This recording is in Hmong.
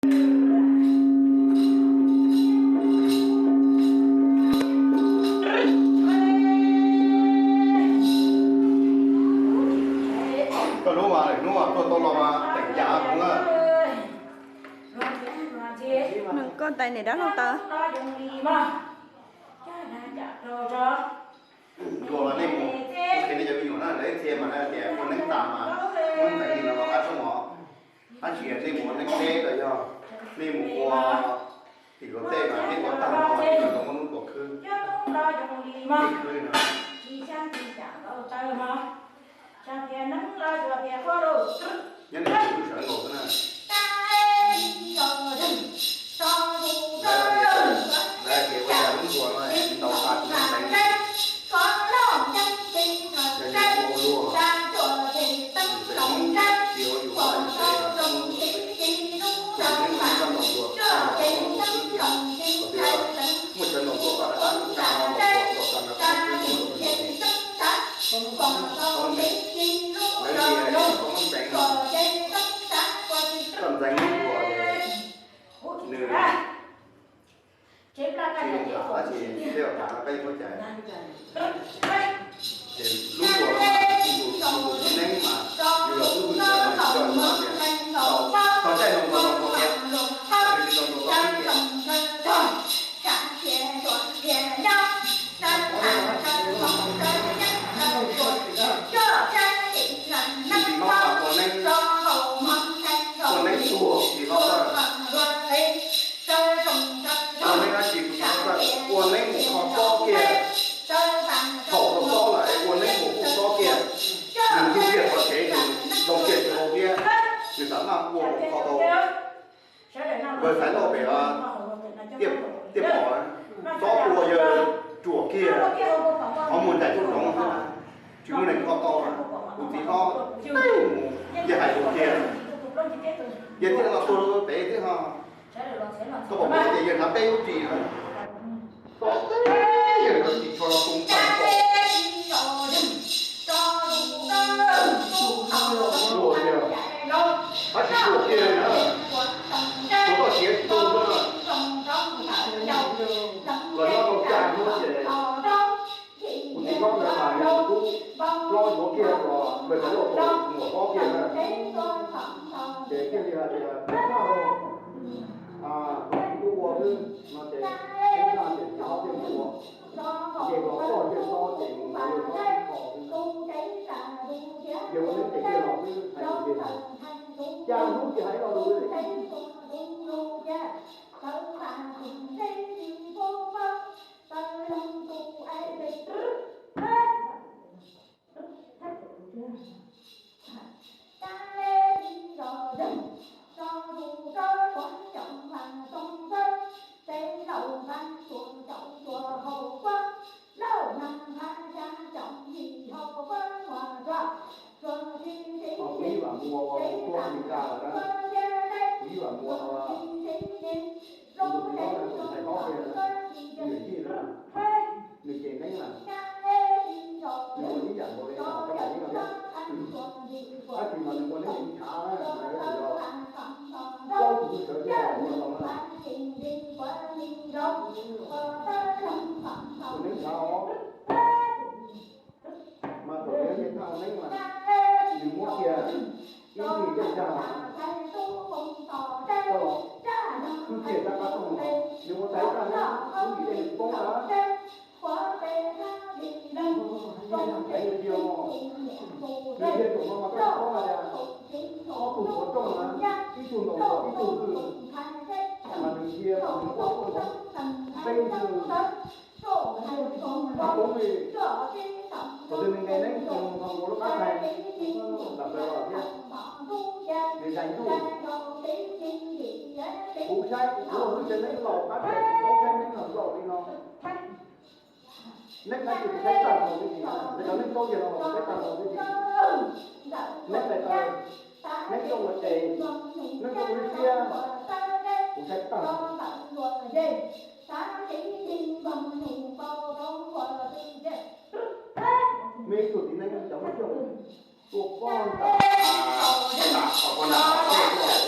Koj lub mas lwm hnub tuaj tau los mas teem yam hov na. Nws koj tais niam dab laug tawv. Luag los nej mus, kuv qhia nej cov me nyuam na, lawv ib txhia mas hais tias ua neeb tas mas muab ntxeev li no los qab tshoob mov. Tab sis nej mus ua neeb teb los yog nej mus ua tim luag tej mas nej ua tag no los muab lub tuam khwb, khwb no. Nyob nej tus sawv nkaus xwb na. Lawv tias, lawv tias ua cas lub ntuas no ntaus tas tus neeb teev. Yog yus ua ua luag, yus txawm Hmoob tsis ua yus ua yus tsev, tus neeb mas koj ntaus ntuas, koj ntaus ntuas xwb tiag. Kom tias muaj cov ntaus ntuas koj rov qab ntaus ntuas, ntaus tas nrog koj xwb, koj ntaus ntuas. Lawv tias yog koj muab ntxeev, koj ntxeev lub ntuas ces nws tsis zoo tham dab tsi, tej zaum tham no peb yuav paub cai. Ces lub ntuas no mas yus tus, yus tus txiv neeb mas yus los tub hwj sawv mas yus coj yus tias tau, tau caij ntaus ntuas ntaus ntuas tias, tsis ntaus ntuas koj xwb tias. Tus txiv hlob mas ua neeb, ua neeb tuag tus txiv hlob. Ua neeb dab tsi tus txiv hlob, ua neeb mus kho tob kiag. Thaum tau tob lawm ua neeb mus kho tob kiag, nws ntug kiag qhov tsev, nws ntoo kiag tsis hau thiab, nws xam maj ua mus kho tau. Ua xaiv loj pem tiaj pom, tob tua yawg ruam kiag, qhov muag ncaim tuaj zoov xwb, tsis muaj neeg kho tau. Tus txiv hlob mus, yawg hais ua kiag, yawg thiaj los tua pem thiab ho. Koj pom tias yawg hnav peb lub ris lawm, tob yawg ris tsho los tu tag nrho. Ua tiag, tab sis ruam kiag na, tus toj siav tu xwb na. Los nyob tau caj hnub ces kuv txiv hlob ntawd mas yog kuv hlob yuav kiag los mus rau lauj kaub muam hlob kiag na. Ces thiaj li hais tias, kuv ua xwb no ces, txiv hlob thiaj mus ua. Ces los koj thiaj txob ces mus ua txob tib qho xwb. Yog ua neeb ces kiag los xwb hais tias, cas hnub tsis hais lo lus li. Kuv ib vam muas ua tuaj Amelikas lawm na, kuv ib vam muas ua, kuv tus txiv hlob na, tus ntxhais hlob kiag na, nws yij na, nws ces neeb na, nws ua ib yam nkaus li koj cov neeb no thiab. Tab sis mas nws ua neeb ntxhiv tshav na, nws yog plaub tus hwj sawv thiab ua tau na. Ua neeb tshav os. Mas thaum yog ces thaj neeb mas nws muab kiag ib nthwv tej zag tau, twb kiag tab qab tooj los nws ua tau ib thaj neeb, ib nthwv tej nws poob na. Nws tiag, nws tiag, thaum no mas koj paub hais tias ob tug tuav rooj na, ib tug ntaus ntuas ib tug hwj, mas nws tiag nws quaj quaj nkaus nqeeb xwb. Poob li, thaum twg nws nqes neeb tau nkaus lub qab thaiv, lam plaws los thiab, nws zais ntuj. Kuv saib kuv ua hwj tsev neeb laus qab thaiv, kuv paub saib neeb laus li no. Neeb dab tsi kuv saib tag nrho xwb ces, cov neeb tsaub yawg no los kuv saib tag nrho xwb ces. Neeb tais taw, neeb tsaub ua tes, neeb tsaub ua lub siab, kuv saib tag nrho. Me ib tug txiv neeb cov Hmoob Xyooj tuaj poob nram, nram qhov ko nram qhov ko tuaj.